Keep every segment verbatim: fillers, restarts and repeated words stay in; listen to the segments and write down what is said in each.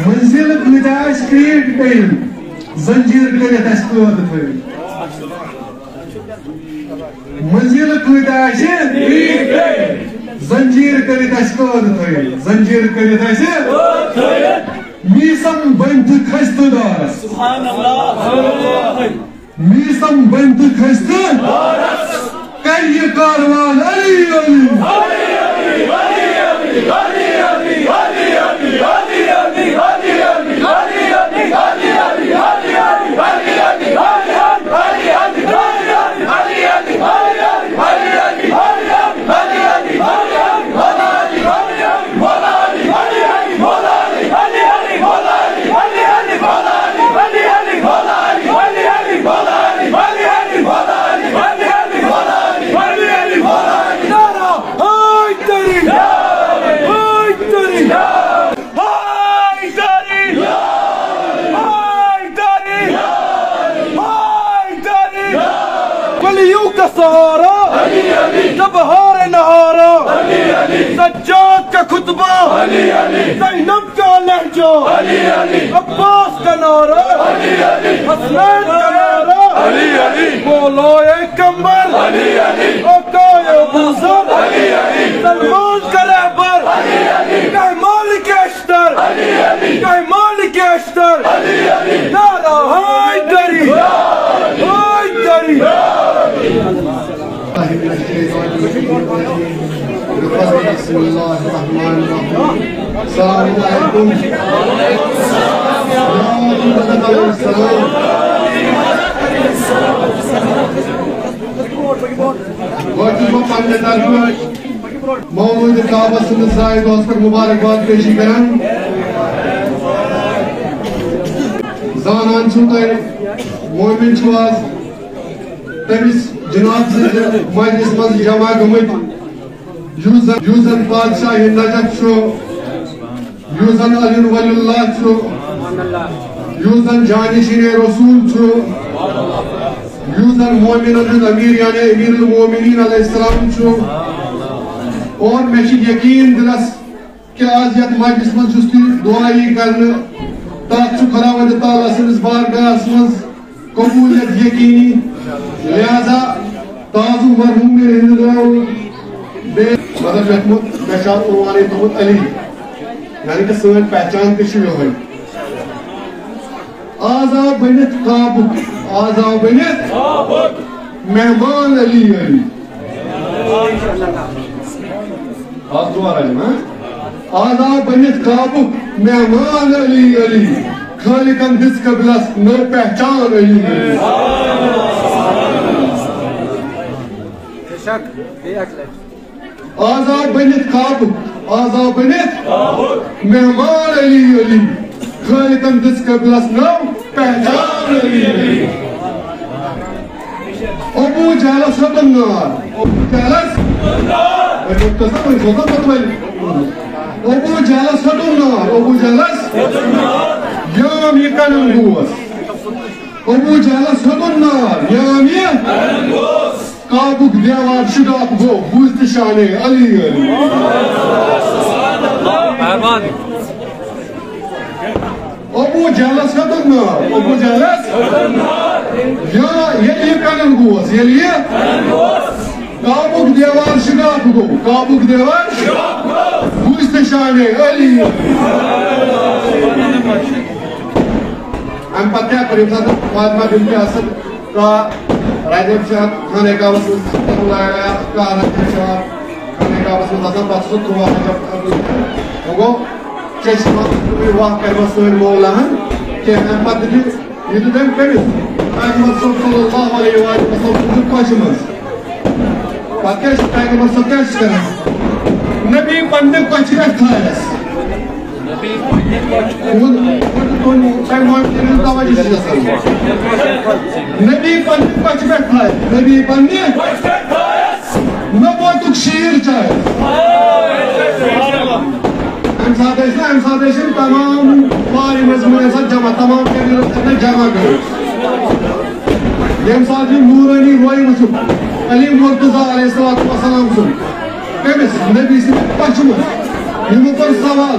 منزل کۭتیاہ آسہِ کرٛیٖٹۍ پیٚیہِ، زنجیٖر کٔرِتھ آسہِ قٲد تھٲوِتھ۔ منزل کۭتیاہ آسہِ، زنجیٖر کٔرِتھ آسہِ قٲد تھٲوِتھ، زنجیٖر کٔرِتھ آسہِ۔ میٖسم بٔنۍ تہٕ کھسہِ تہٕ دارس۔ سبحان اللہ۔ میٖسم بٔنۍ تہٕ کھسہِ تہٕ دارس۔ کر یہِ کاروان علی علی۔ حیدری! حیدری! حیدری! ولیوں کا سہارا، جب ہارے نہارا، سجاد کا خطبہ، زینب کا لہجہ، عباس کا نعرہ، حسنین کا نعرہ، مولا کمبر، آقا ابو ذر، سلمان کا رہبر، کہمال کے اشتر، کہمال کے اشتر، نعرہ حیدری، حیدری۔ بسم اللہ الرحمن الرحیم۔ السلام علیکم۔ گۄڈٕ چھُس بہٕ پننہِ طرفہٕ مولوٗد کعبہ سٕنٛدِس زایہِ دۄہس پٮ۪ٹھ مُبارکباد پیشی کران۔ زانان چھِو تُہۍ، مومن چھِو آز تٔمِس جناب سٕنٛزِ مجلس منٛز جمع گٔمٕتۍ۔ یُس زن، یُس زن پادشاہ نجف چھُ، یُس زن علی ولی اللہ چھُ، یُس زن جانشین رسول چھُ، یُس زن مومنن ہُنٛد امیر یعنی امیر المومنین علیہ السلام چھُ۔ اور مےٚ چھُ یقین دلس کہ آز یتھ مجلس منٛز چھُس تہِ دعا یی کرنہٕ، تتھ چھُ خداوند تعالیٰ سٕنٛدِس بارگاہس منٛز قبولیت یقینی۔ لہذا تازٕ مرحوم میرے ہندو بے مطلب لیکھمُت، مےٚ چھُ اَتھ عنوانٕے تھوٚمُت علی، یعنی کہ سٲنۍ پہچان تہِ چھِ یِہوٚے۔ آز آو بٔنِتھ کعبُک، آز آو بٔنِتھ مہمان علی علی۔ آز دُعا رَلہِ، ہاں؟ آز آو بٔنِتھ کعبُک مہمان علی علی۔ خالقن دِژ قبلس نٔو پہچان علی علی۔ آز آو بٔنِتھ کعبُک، آز آو بٔنِتھ مہمان علی علی۔ خالقن دِژ قبلس نٔو پہچان علی علی۔ ابو جہلس ہیوٚتُن نار، ابو جہلس۔ وۄنۍ چھُ قصہٕ، وۄنۍ چھُ قصہٕ پتہٕ وۄنۍ۔ ابو جہلس ہیوٚتُن نار، ابو جہلس۔ یام یہِ کنن گوس۔ ابو جہلس ہیوٚتُن نار، یام یہِ۔ کعبُک دیوار شگاف گوٚو، بوٗزتھٕ شانے علی علی۔ مہربان۔ ابو جہلس ہیوٚتُن نار، ابو جہلس۔ یا، ییٚلہِ یہِ کنن گوس، ییٚلہِ یہِ۔ کعبُک دیوار شگاف گوٚو، کعبُک دیوار۔ بوٗزتھٕ شانے علی۔ امہِ پتہٕ کیٛاہ کوٚر؟ ییٚمہِ ساتہٕ فاطمہ بنت اسد کا رضی اللہ عنہا خانہ کعبس منٛز، کانٛہہ رضی اللہ عنہا خانہ کعبس منٛز آسان، پتہٕ چھُ سُہ تُرٛواہ حجب۔ وۄنۍ گوٚو، چشمہ واہ کرِ وۄنۍ سٲنۍ مولاہن کینٛہہ۔ امہِ پتہٕ دیُت یہِ دیُت أمۍ کٔمِس؟ پیغمبر صٲب صلی اللہ علیہ وآلہ وسلم سٕنٛدِ کۄچھِ منٛز۔ پتہٕ کیٛاہ چھُ پیغمبر صٲب کیٛاہ چھُ کران؟ نبی پننہِ کۄچھِ پٮ۪ٹھ تھایَس۔ تۄہہِ مۄنٛڈ کٔرِو توجہ چھُ گژھان۔ نبی پننہِ کۄچھِ پٮ۪ٹھ تھایَس۔ نبی پننہِ نبوتُک شیٖر چایَس۔ اَمہِ ساتہٕ ٲسۍ نہ، اَمہِ ساتہٕ ٲسۍ یِم تمام وارِ منٛز یِمن اَمہِ ساتہٕ جمع، تمام قبیٖلہٕ ٲسۍ اَتہِ جمع گٔمٕتۍ۔ ییٚمہِ ساتہٕ یہِ نوٗرٲنی روے وٕچھُکھ، علی مرتضیٰ علیہ الصلوۃ والسلام سُنٛد، کٔمِس؟ نبی سٕنٛدِ پَچھِ منٛز۔ یِمو کوٚر سوال،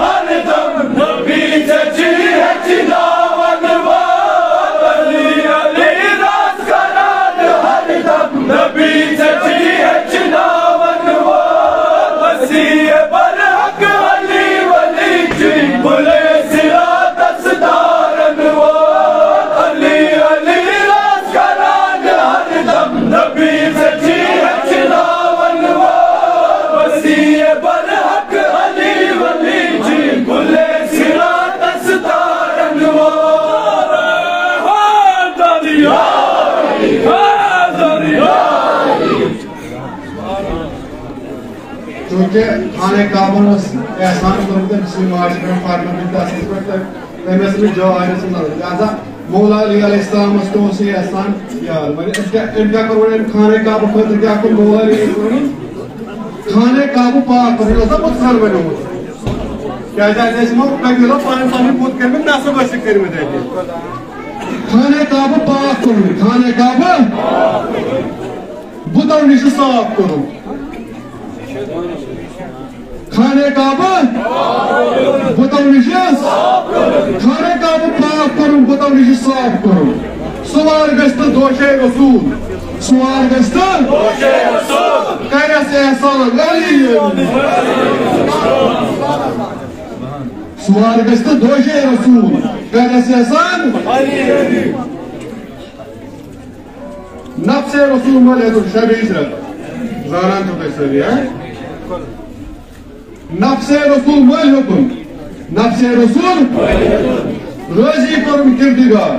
ہر دم نبی ژےٚ چھُے ہیٚچھناوَن وول۔ علی، علی راز کران ہر دم نبی ژےٚ چھُے ہیٚچھناوَن وول۔ وصی برحق علی ولی چھُے پُلے صراطس تارَن وول۔ علی، علی راز کران ہر دم نبی ژےٚ چھُے ہیٚچھناوَن وول۔ وصی برحق علی ولی چھُے پُلے صراطس تارَن وول۔ حیدری، حیدری۔ چونکہ خانہ کعبہ اوس احسان کوٚرمُت أمۍ سٕنٛدِ ماجہِ پٮ۪ٹھ، فاطمہ بنت اسدس پٮ۪ٹھ، تہٕ تٔمۍ ٲس أمِس جوارِ سٕنٛز نظر۔ لہذا مولا علی علیہ السلامس تہِ اوس یہِ احسان یاد۔ وۄنۍ أسۍ کیٛاہ، أمۍ کیٛاہ کوٚر وۄنۍ؟ أمۍ خانہ کعبہ خٲطرٕ کیٛاہ کوٚر مولا علی علیہ السلامن؟ خانہ کعبہ پاک کوٚر، یہِ اوس نا بُت خانہٕ بنیومُت۔ کیٛازِ اَتہِ ٲسۍ یِمو قبیٖلو پنٕنۍ پنٕنۍ بُت کٔرمٕتۍ، نصب ٲسِکھ کٔرمٕتۍ اَتہِ۔ خانہ کعبہ پاک کوٚرمُت، خانہ کعبہ۔ بُتو نِش صاف کوٚرُن۔ خانہ کعبہ بُتو نِش، خانہ کعبہ پاک کوٚرُن، بُتو نِش صاف کوٚرُن۔ سُہ وار گژھِ تہٕ دوشے رسول، سُہ وار گژھِ تہٕ دوشے رسول۔ کرٮ۪س احسان علی۔ سُہ وار گژھِ تہٕ دوشے رسول، کرٮ۪س احسان۔ نفس رسول مٲلۍ ہیوٚتُن شبِ ہجرت۔ زانان چھِو تُہۍ سٲری، ہا؟ نفس رسول مٲلۍ ہیوٚتُن، نفس رسول راضی کوٚرُن کردگار۔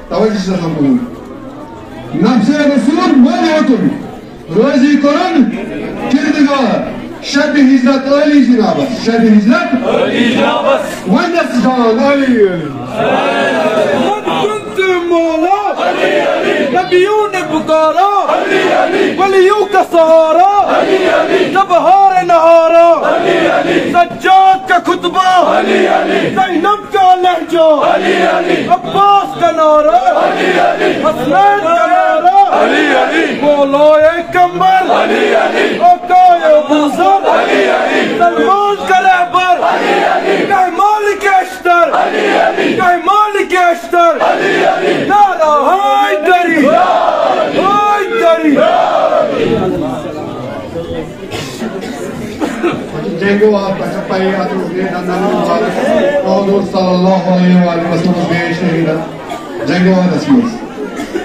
توجہ چھُس آسان تُہُنٛد۔ نفس رسول مٲلۍ ہیوٚتُن، راضی کوٚرُن کردگار۔ شبِ ہجرت علی جنابس، شبِ ہجرت علی جنابس۔ ونس جان علی۔ من كنت مولا، نبیوں نے پکارا، ولیوں کا سہارا، جب ہار نہارا، سجاد کا خطبہ، زینب کا لہجہ، عباس کا نعرہ، حسنین کا نعرہ، مولا کمبر، آقا ابو ذر، سلمان کا رہبر، کہمال کے اشتر، کہمال کے اشتر، نعرہ حیدری، حیدری۔ جنگو آپ کا سپاہی آتو دے دندان مبارک، حضور صلی اللہ علیہ وآلہ وسلم بے شہید۔ جنگہِ احدس منٛز۔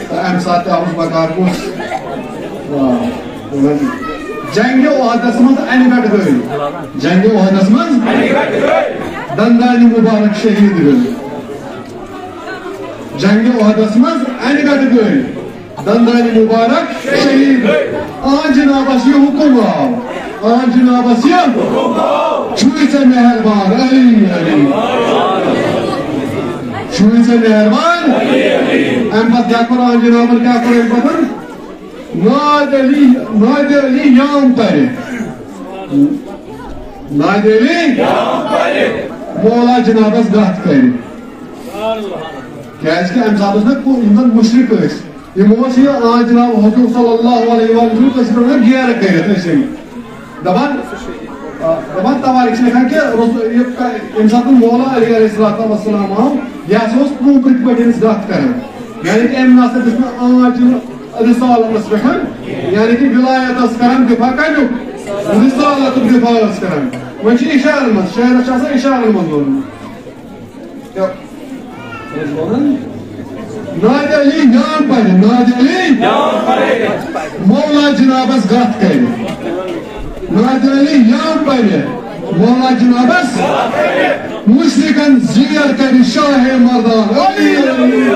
تہٕ اَمہِ ساتہٕ تہِ آوُس بکار کُس؟ آ، جنگہِ احدس منٛز اَنہِ گٹہٕ گٔے۔ جنگہِ احدس منٛز دندانہِ مبارک شہید گٔے۔ جنگہِ احدس منٛز اَنہِ گٹہٕ گٔے۔ دندانہِ مبارک شہید۔ آ جنابس یہِ حُکم آو۔ آ جنابس یہِ۔ چھُے ژےٚ مہربان علی، علی۔ چھُے ژےٚ مہربان۔ اَمہِ پتہٕ کیٛاہ کوٚر آ جنابن، کیٛاہ کوٚر اَمہِ پتہٕ؟ نادِ علی، نادِ علی یام پرِ۔ نادِ علی۔ مولا جنابس گتھ کرِ۔ کیازِ کہِ اَمہِ ساتہٕ اوس نہ کو-، یِم زن مُشرِک ٲسۍ، یِمو اوس یہِ، آ، جناب حضور صلی اللہ علیہ وسلم، أسۍ چھِ وَنان گیرٕ کٔرِتھ أسۍ أمۍ۔ دَپان، آ، دَپان توارِکھ چھِ لیکھان کہِ رسول، یہِ کا-، ییٚمہِ ساتہٕ مولا علی علیہ الصلوۃ والسلام آو، یہِ ہسا اوس پوٗرٕ پٲٹھۍ أمِس گَتھ کران۔ یعنی کہِ أمۍ نہ سا دِژ نہٕ آنچہِ رسالتس پٮ۪ٹھ، یعنی کہِ ولایتس کران دفاع کَمیُک؟ رسالتُک دفاع ٲس کران۔ وۄنۍ چھِ اِشارن منٛز، شعرس چھِ آسان اِشارن منٛز ووٚنمُت۔ نادِ علی یام پرِ، نادِ علی مولا جنابس گتھ کرِ۔ نادِ علی یام پرِ، مولا جنابس مشرکن زیر کرِ شاہ مردان۔ علی، علی۔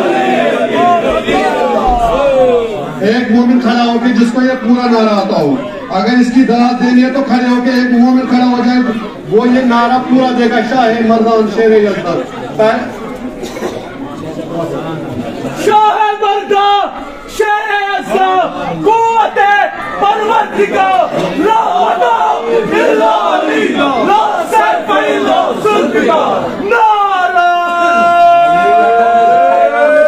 ایک مومن کھڑا ہو کے جس کو یہ پورا نعرہ آتا ہو، اگر اس کی داد دینی ہے تو کھڑے ہو کے ایک مومن کھڑا ہو جائے۔ وہ یہ نعرہ پورا دے گا، شاہ مردان شیر یزدان۔ شاہ مردان شیر یزدان، قوت پروردگار، لا ولا الا علی، لا سیف الا ذوالفقار۔ نعرہ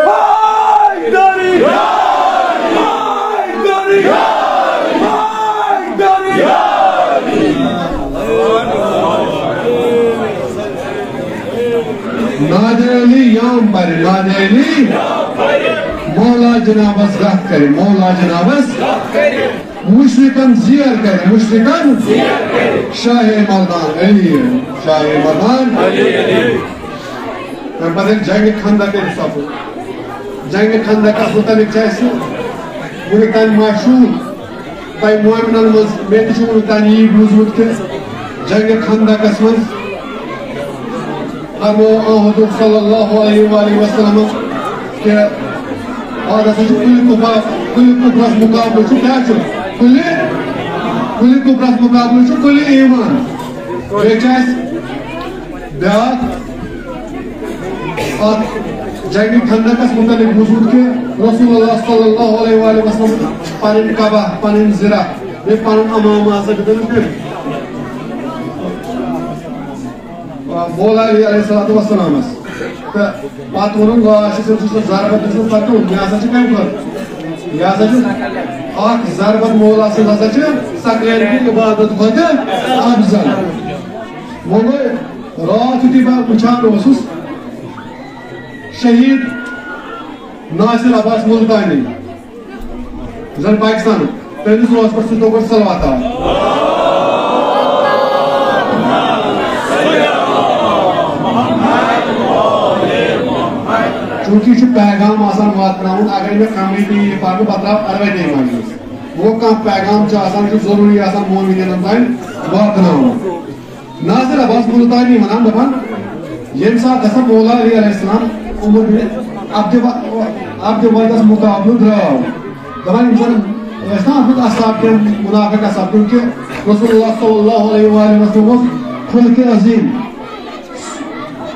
حیدری، حیدری، حیدری۔ نادِ علی یام پرِ، نادِ علی مولا جنابس گتھ کرِ، مولا جنابس مشرکن زیر کرِ، مشرکن شاہ مردان علی، شاہ مردان۔ تمہِ پتہٕ ییٚلہِ جنگِ خندق ییٚلہِ سپُد، جنگِ خندقس متعلق چھِ اَسہِ وُنیُک تام مشہوٗر۔ تۄہہِ مومنن منٛز مےٚ تہِ چھُ وُنیُک تام یی بوٗزمُت کہِ جنگِ خندقس منٛز فرموو آ حضور صلی اللہ علیہ وآلہ وسلم کہِ آز ہسا چھُ کُلہِ کُفا-، کُلہِ کُفرس مُقابلہٕ چھُ، کیٛاہ چھُ؟ کُلہِ، کُلہِ کُفرس مُقابلہٕ چھُ کُلہِ ایمان۔ بیٚیہِ چھِ اَسہِ بیٛاکھ اَتھ جنگِ خندقس مُتعلق بوٗزمُت کہِ رسول اللہ صلی اللہ علیہ وآلہ وسلم پنٕنۍ قبا، پنٕنۍ زِرہ، بیٚیہِ پنُن عمامہٕ ہسا دیُت أمِس کٔمۍ؟ مولا علی علیہ الصلوۃ والسلامس۔ پتہٕ ووٚنُن، گاش چھِ تٔمۍ سٕنٛز ضربت دِژمٕژ، پتہٕ ووٚن، یہِ ہسا چھِ کَمہِ کھۄتہٕ؟ یہِ ہسا چھُ اکھ ضربت مولا سٕنٛز ہسا چھِ سکرین ہٕنٛدِ عبادت کھۄتہٕ افضل۔ وۄنۍ گوٚو، راتھ یُتھُے بہٕ وٕچھان اوسُس، شہید ناصر عباس ملتانی، زن پاکستان، تٔمِس روزٕ پٮ۪ٹھ سُہ توکُن صلوات آو۔ چونکہ یہِ چھُ پیغام آسان واتناوُن، اگر مےٚ کمٕے تہِ یہِ پرٕ، بہٕ ترٛاوٕ اروے تہِ مجلس۔ وۄنۍ کانٛہہ پیغام چھُ آسان، چھُ ضروٗری آسان مومنیٖنن تام واتناوُن۔ ناصر عباس ملتانی ونان، دپان، ییٚمہِ ساتہٕ ہسا مولا علی علیہ السلام عمر بن عبد و-، عبد ودس مقابلہٕ درٛاو، دپان، یِم زن ٲسۍ نا اتھ منٛز اصحاب، تِم منافق اصحاب، کیونکہ رسول اللہ صلی اللہ علیہ وآلہ وسلم اوس خلق عظیم،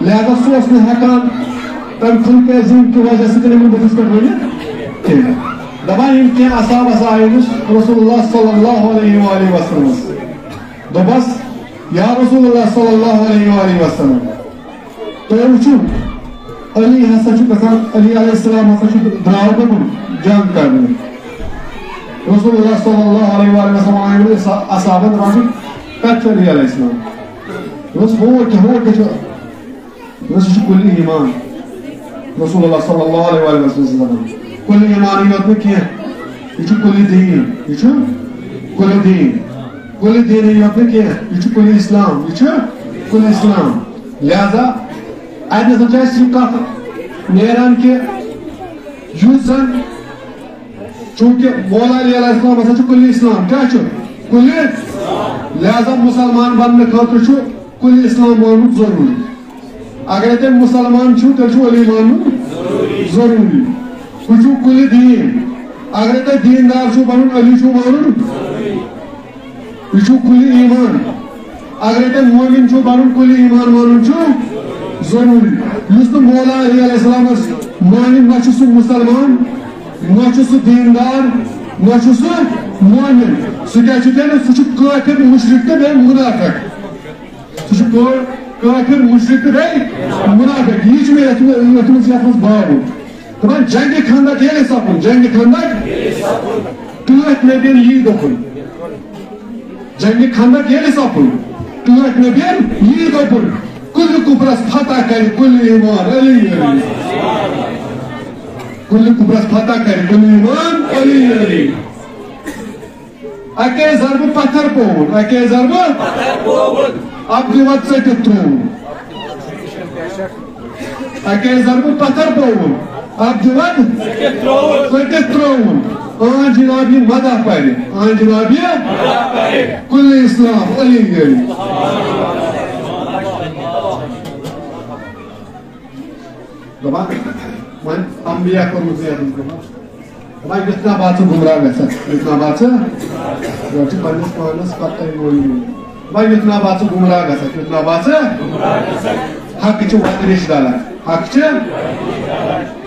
لہذا سُہ اوس نہٕ ہٮ۪کان تمہِ خلق عظیم کہِ وجہ سۭتۍ یِمن بٕتھِس پٮ۪ٹھ ؤنِتھ کینٛہہ۔ دپان، یِم کینٛہہ اصحاب ہسا آیہِ أمِس رسول اللہ صلی اللہ علیہ وآلہ وسلمس، دوٚپس، یا رسول اللہ صلی اللہ علیہ وآلہ وسلم، تُہۍ وٕچھِو، علی ہسا چھُ گژھان، علی علیہ السلام ہسا چھُ درٛاو گوٚمُت جنگ کرنہِ۔ رسول اللہ صلی اللہ علیہ وآلہ وسلم آیہِ وۄنۍ اصحابن دپان چھِ، کتہِ چھُ علی علیہ السلام؟ دوٚپُس، ہور کیٛاہ، ہور کیٛاہ چھُ؟ دوٚپُس، یہِ چھُ کُلہِ ایمان۔ رسول اللہ صلی اللہ علیہ وآلہ وسلم سٕنٛز زبان۔ کُلہِ ایمانٕے یوت نہٕ کینٛہہ، یہِ چھُ کُلہِ دیٖن، یہِ چھُ کُلہِ دیٖن۔ کُلہِ دیٖنٕے یوت نہٕ کینٛہہ، یہِ چھُ کُلہِ اسلام، یہِ چھُ کُلہِ اسلام۔ لہذا اتہِ ہسا چھِ اَسہِ یہِ کتھ نیران کہِ یُس زن، چونکہ مولا علی علیہ السلام ہسا چھُ کُلہِ اسلام، کیٛاہ چھُ؟ کُلہِ۔ لہذا مسلمان بننہٕ خٲطرٕ چھُ کُلہِ اسلام مانُن ضروٗری۔ اگرے تُہۍ مسلمان چھِو، تیٚلہِ چھُ علی مانُن ضروٗری۔ ہُہ چھُ کُلہِ دیٖن۔ اگرے تُہۍ دیٖندار چھِو بنُن، علی چھُو مانُن۔ یہِ چھُ کُلہِ ایمان۔ اگرے تُہۍ مومن چھِو بنُن، کُلہِ ایمان مانُن چھُ ضروٗری۔ یُس نہٕ مولا علی علیہ السلامس مانہِ، نہ چھُ سُہ مسلمان، نہ چھُ سُہ دیٖندار، نہ چھُ سُہ مومن۔ سُہ کیٛاہ چھُ تیٚلہِ؟ سُہ چھُ کٲفِر، مُشرِک تہٕ بیٚیہِ مُنافِق۔ سُہ چھُ کٲ-، کٲفِر، مُشرِک تہٕ بیٚیہِ مُنافِق۔ یی چھُ مےٚ یَتھ منٛز، یَتھ منٛز، یَتھ منٛز باوُن۔ دَپان، جنگِ خندق ییٚلہِ سَپُد، جنگِ خندق ٹٲٹھۍ نبیَن یی دوٚپُن۔ جنگِ خندق ییٚلہِ سَپُد، ٹٲٹھۍ نبیَن یی دوٚپُن۔ کُلہِ کُفرس فتح کرِ کُلہِ ایمان علی علی۔ کُلہِ کُفرس فتح کرِ کُلہِ ایمان علی علی۔ اکے ضربہٕ پتھر پووُن، اکے ضربہٕ عبدِ وَد ژٔٹِتھ ترٛووُن۔ اکے ضربہٕ پتھر پووُن، عبدِ وَد ژٔٹِتھ ترٛووُن۔ آن جناب یہِ مدح پرِ، آن جناب یہِ کُلہِ اسلام علی علی۔ دپان، وۄنۍ انبیاء کوٚرمُت یتھ منٛز۔ دپان، یُتھ نہ بہٕ ژٕ گمراہ گژھکھ، یُتھ نہ بہٕ ژٕ، گۄڈٕ چھُ پننِس پانس پتہٕ تۄہہِ ووٚن یہِ۔ دپان، یُتھ نہ بہٕ ژٕ گمراہ گژھکھ، یُتھ نہ بہٕ ژٕ، حق چھُ وتہِ نِش ڈلان، حق چھُ۔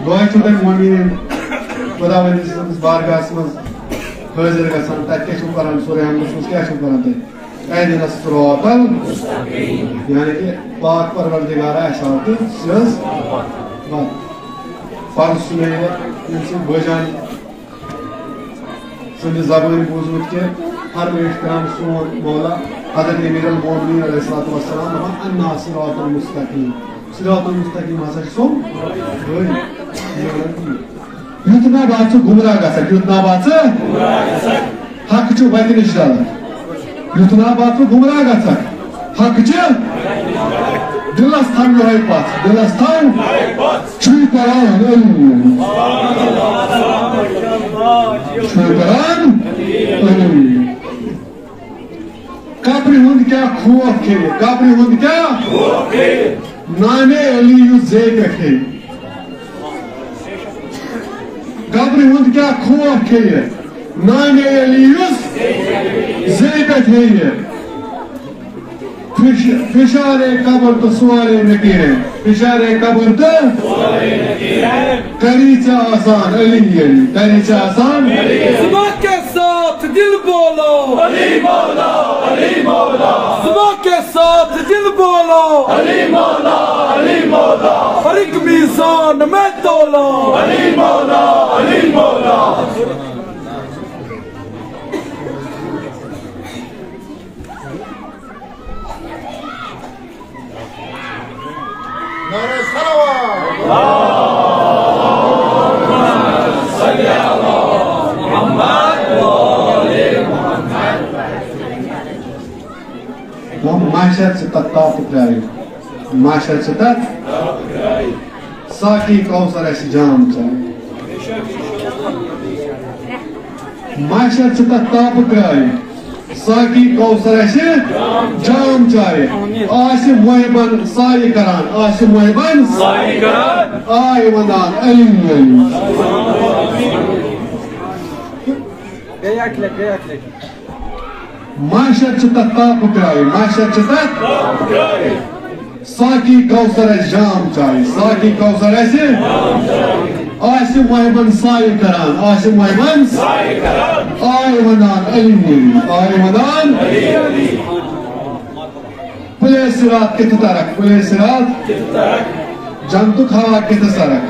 دۄہے چھُو تۄہہِ مومنیٖن خداوندِ سٕنٛدِس بارگاہس منٛز حٲضِر گژھان، تتہِ کیٛاہ چھُو کران؟ سورہ حمدس منٛز کیٛاہ چھُو کران تُہۍ؟ اهدنا الصراط ال-، یعنی کہ پاک پروردگارا، اَسہِ ہاو تہٕ سیٚز وَتھ۔ پَرُس چھُ مےٚ یہِ، ییٚمہِ سۭتۍ بٲجان سٕنٛدِ زبٲنۍ بوٗزمُت کہِ ہر احترام سون مولا حضرت امیر المومنین علیہ الصلوۃ والسلام دَپان، اهدنا الصراط المستقیم۔ صراط المستقیم ہسا چھِ سُہ گٲڑۍ۔ یُتھ نہ بہٕ ژٕ گمراہ گژھکھ، یُتھ نہ بہٕ ژٕ، حق چھُ وتہِ نِش غلط۔ یُتھ نہ بہٕ ژٕ گمراہ گژھکھ، حق چھِ۔ دِلس تھاو یِہوٚے پَژھ، دِلس تھاو۔ چھُے قرآن علم۔ چھُے قرآن علم۔ قبرِ ہُنٛد کیٛاہ خوف کھیٚیہِ، قبرِ ہُنٛد کیٛاہ؟ نامِ علی یُس زیٚیہِ پٮ۪ٹھ ہیٚیہِ۔ قبرِ ہُنٛد کیٛاہ خوف کھیٚیہِ؟ نامِ علی یُس زیٚیہِ پٮ۪ٹھ ہیٚیہِ۔ فش-، فشارِ قبر تہٕ سوالِ نکیرِ۔ فشارِ قبر تہٕ کری ژےٚ آسان علی علی، کری ژےٚ آسان۔ صبح کے ساتھ دل بولو، علی مولا، علی مولا۔ صبح کے ساتھ دل بولو، علی مولا، علی مولا۔ ہر ایک سان میں تولا۔ علی مولا، علی مولا۔ نعرہ صلوات۔ محشر چھِ تَتھ تاپہٕ ترٛایہِ۔ محشر چھِ تَتھ۔ ساقی کوثر اَسہِ جام چاے۔ محشر چھِ تَتھ تاپہٕ ترٛایہِ۔ ساقی کوثر اَسہِ جام چاے۔ آسہِ محبن سایہِ کران، آسہِ محبن سایہِ کران۔ آے ونان علی علی۔ بیٚیہِ اَکہِ لَٹہِ، بیٚیہِ اَکہِ لَٹہِ۔ محشر چھِ تَتھ تاپہٕ ترٛایہِ، محشر چھِ تَتھ۔ ساقی کوثر اَسہِ جام چاے، ساقی کوثر اَسہِ۔ آسہِ محبن سایہِ کران، آسہِ محبن۔ آے ونان علی علی، آے ونان۔ پُلے صراط کِتھ ترکھ، پُلے صراط۔ جنتُک ہوا کِتھ سرکھ۔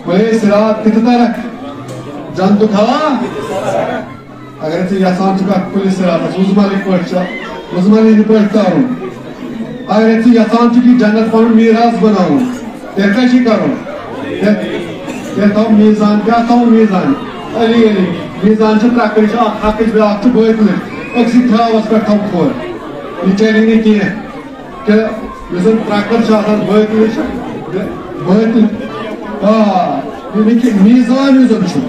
پُلے صراط کِتھ ترکھ۔ جنتُک ہوا۔ اگر ژٕ یژھان چھُکھ اَتھ پُلہِ صراطس، وُزمَلٕکۍ پٲٹھۍ چھا، وُزمَلٕکۍ پٲٹھۍ تَرُن، اگر ژٕ یژھان چھُکھ یہِ جنت پَنُن میٖراث بَناوُن، تیٚلہِ کیٛاہ چھُے کَرُن؟ تیٚلہِ، تیٚلہِ تھاو میٖزان، کیٛاہ تھاوُن میٖزان؟ علی علی، میٖزان چھِ ترٛکٕرۍ، چھِ اَکھ حقٕچ، بیٛاکھ چھِ بٲطلٕچ، أکسٕے کھرٛاوَس پٮ۪ٹھ تھاو کھور۔ یہِ چَلہِ نہٕ کینٛہہ۔ تہٕ یُس زَن ترٛکٕر چھِ آسان، بٲطلٕچ چھِ، بٲطلٕچ، آ، یعنی کہِ میٖزان یُس زَن چھُ،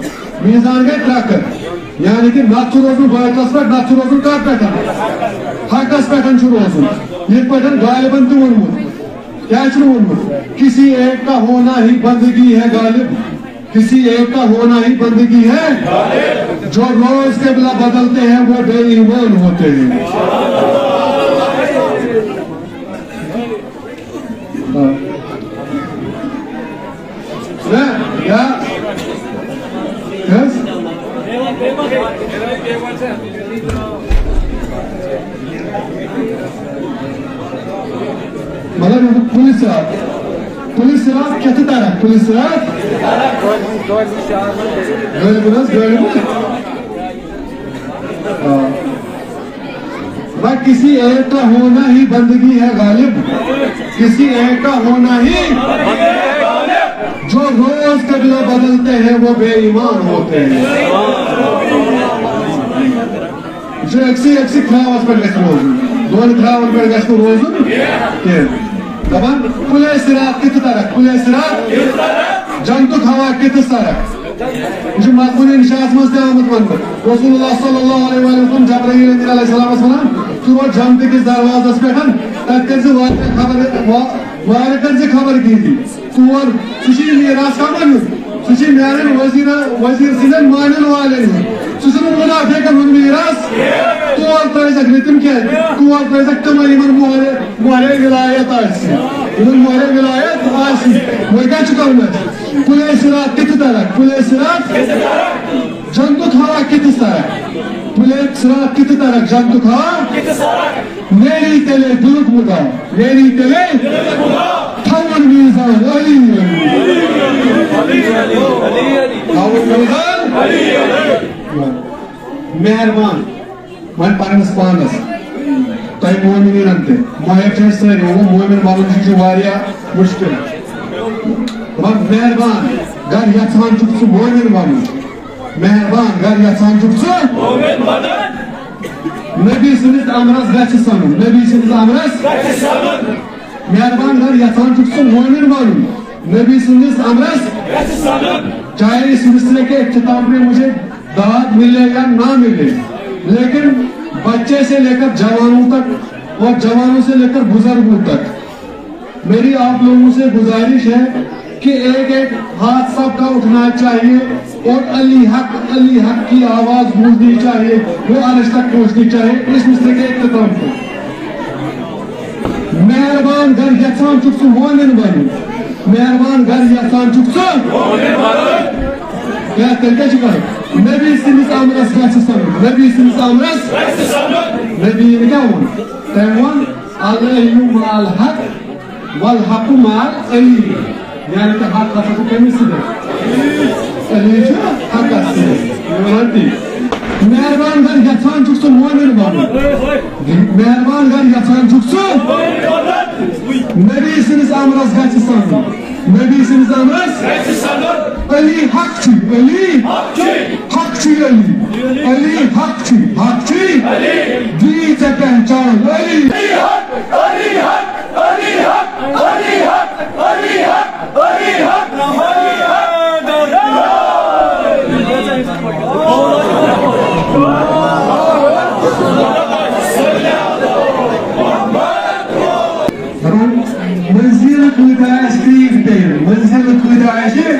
میٖزان گٔے ترٛکٕر۔ یعنی کہِ نَتہٕ چھُ روزُن بٲطلَس پٮ۪ٹھ، نَتہٕ چھُ روزُن کَتھ پٮ۪ٹھ؟ حقَس پٮ۪ٹھ چھُ روزُن۔ یِتھ پٲٹھۍ غالبَن تہِ ووٚنمُت۔ کیٛاہ چھُ ووٚنمُت؟ کسی ایک کا ہونا ہی بندگی ہے غالب، کسی ایک کا ہونا ہی بندگی ہے۔ جو روز قبلہ بدلتے ہیں وہ بے ایمان ہوتے ہیں۔ ہاں۔ نہ، یا، کیٛاہ حظ؟ مطلب، یہِ پُلہِ صراط، پُلہِ صراط کیٛاہ چھِ تَران؟ پُلہِ صراط؟ غٲلبُن حظ، غٲلبُن۔ آ۔ نہ، کسی ایک کا ہونا ہی بندگی ہے غالب، کسی ایک کا ہونا ہی۔ جو روز قبلہ بدلتے ہیں، وہ بے ایمان ہوتے ہیں۔ یہِ چھُ أکسٕے، أکسٕے کھرٛاوَس پٮ۪ٹھ گژھِ روزُن، دۄن کھرٛاوَن پٮ۪ٹھ گژھِ نہٕ روزُن کینٛہہ۔ دَپان، پُلے صراط کِتھ ترکھ، پُلے صراط، جنتُک ہوا کِتھ سرکھ۔ یہِ چھُ مضموٗنِ انشاءس منٛز تہِ آمُت وَننہٕ۔ رسول اللہ صلی اللہ علیہ وآلہ وسلم جبرائیل امین علیہ السلامس وَنان، ژٕ روز جنتہٕ کِس دروازس پٮ۪ٹھ، تَتہِ کٔرۍ زِ واریاہ خبر، وا-، واریاہ کٔرۍ زِ خبر گیٖری۔ تور، سُہ چھُ یہِ میٖراث کَمَن ہُنٛد؟ سُہ چھُ میٛانٮ۪ن وزیٖرَن، وزیٖر سٕنٛدٮ۪ن مانَن والٮ۪ن ہُنٛد۔ سُہ چھُنہٕ مُنافِقَن ہُنٛد میٖراث۔ تور ترٛٲیزٮ۪کھ نہٕ تِم کینٛہہ۔ تور ترٛٲیزٮ۪کھ تِمَن، یِمَن مۄہرِ، مۄہرِ ولایت آسہِ۔ یِمَن مۄہرِ ولایت آسہِ۔ وۄنۍ کیٛاہ چھُ کَرُن اَسہِ؟ پُلے صراط کِتھ ترکھ؟ پُلے صراط؟ جنتُک ہوا کِتھ سرکھ؟ پُلے صراط کِتھ ترکھ؟ جنتُک ہوا؟ میری تیلے دلک مدا، میری تیلے تھاون میزان علی۔ تھاون میزان۔ مہربان، وۄنۍ پننِس پانس، تۄہہِ مومنیٖنن تہِ، مۄہر چھِ أسۍ سٲری، وۄنۍ گوٚو مومن بنُن چھُ، چھُ واریاہ مُشکِل۔ وۄنۍ مہربان، گر یژھان چھُکھ ژٕ مومن بنُن، مہربان، گر یژھان چھُکھ ژٕ۔ نبی سٕنٛدِس امرس گژھِ سنُن، نبی سٕنٛدِس امرس۔ مہربان، گر یژھان چھُکھ ژٕ مومن بنُن، نبی سٕنٛدِس امرس۔ چاہے اس مصرعے کے اختتام میں مجھے داد ملے یا نہ ملے، لیکن بچے سے لے کر جوانوں تک اور جوانوں سے لے کر بزرگوں تک میری آپ لوگوں سے گزارش ہے کہ ایک ایک ہاتھ سب کا اٹھنا چاہیے اور علی حق، علی حق کی آواز گونجنی چاہیے، وہ عرش تک پہنچنی چاہیے۔ اس مصرعے کے اختتام کو مہربان، گر یژھان چھُکھ ژٕ مومن بنُن، مہربان، گر یژھان چھُکھ ژٕ۔ کیٛاہ تیٚلہِ کیٛاہ چھُ کرُن؟ نبی سٕنٛدِس امرس گژھِ سنُن، نبی سٕنٛدِس امرس۔ نبی یِن کیٛاہ ووٚن؟ تٔمۍ ووٚن، العلی مع الحق والحق مع العلی۔ یعنی کہِ حق ہسا چھُ کٔمِس سۭتۍ؟ علی چھُ حقس سۭتۍ۔ یہِ وَنان تی۔ مہربان گر یژھان چھُکھ ژٕ مومن بنُن۔ مہربان گر یژھان چھُکھ ژٕ نبی سٕنٛدِس امرس گژھِ سَنُن۔ نبی سٕنٛدِس امرس۔ علی حق چھُ، علی حق چھُ، علی۔ علی حق چھُ، حق چھُ۔ دی ژےٚ پہچان علی۔ دَپان، منزل کۭتیاہ آسہِ کریٖٹھ پیٚیِن، منزل کۭتیاہ آسہِ،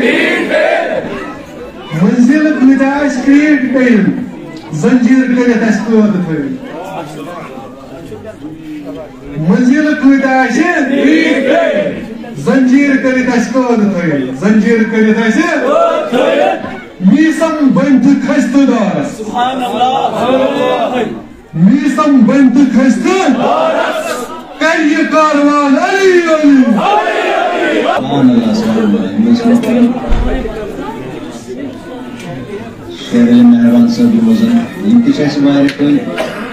منزل کۭتیاہ آسہِ کریٖٹھ پیٚیِن، زنجیر کٔرِتھ آسہِ قٲد تھٲوِتھ۔ منزل کۭتیاہ آسہِ، زنجیر کٔرِتھ آسہِ قٲد تھٲوِتھ، زنجیر کٔرِتھ آسہِ۔ میٖسم بٔنۍ تہٕ کھٔسۍ تہٕ دارس۔ میٖسم بٔنۍ تہٕ کھٔسۍ تہٕ کرِ یہِ کاروان علی علی۔ سبحان اللہ، سبحان اللہ۔ یِم ٲسۍ مےٚ پَنٕنۍ شٲعر علی مہربان صٲب بوزان۔ یِم تہِ چھِ اَسہِ واریاہ کٲلۍ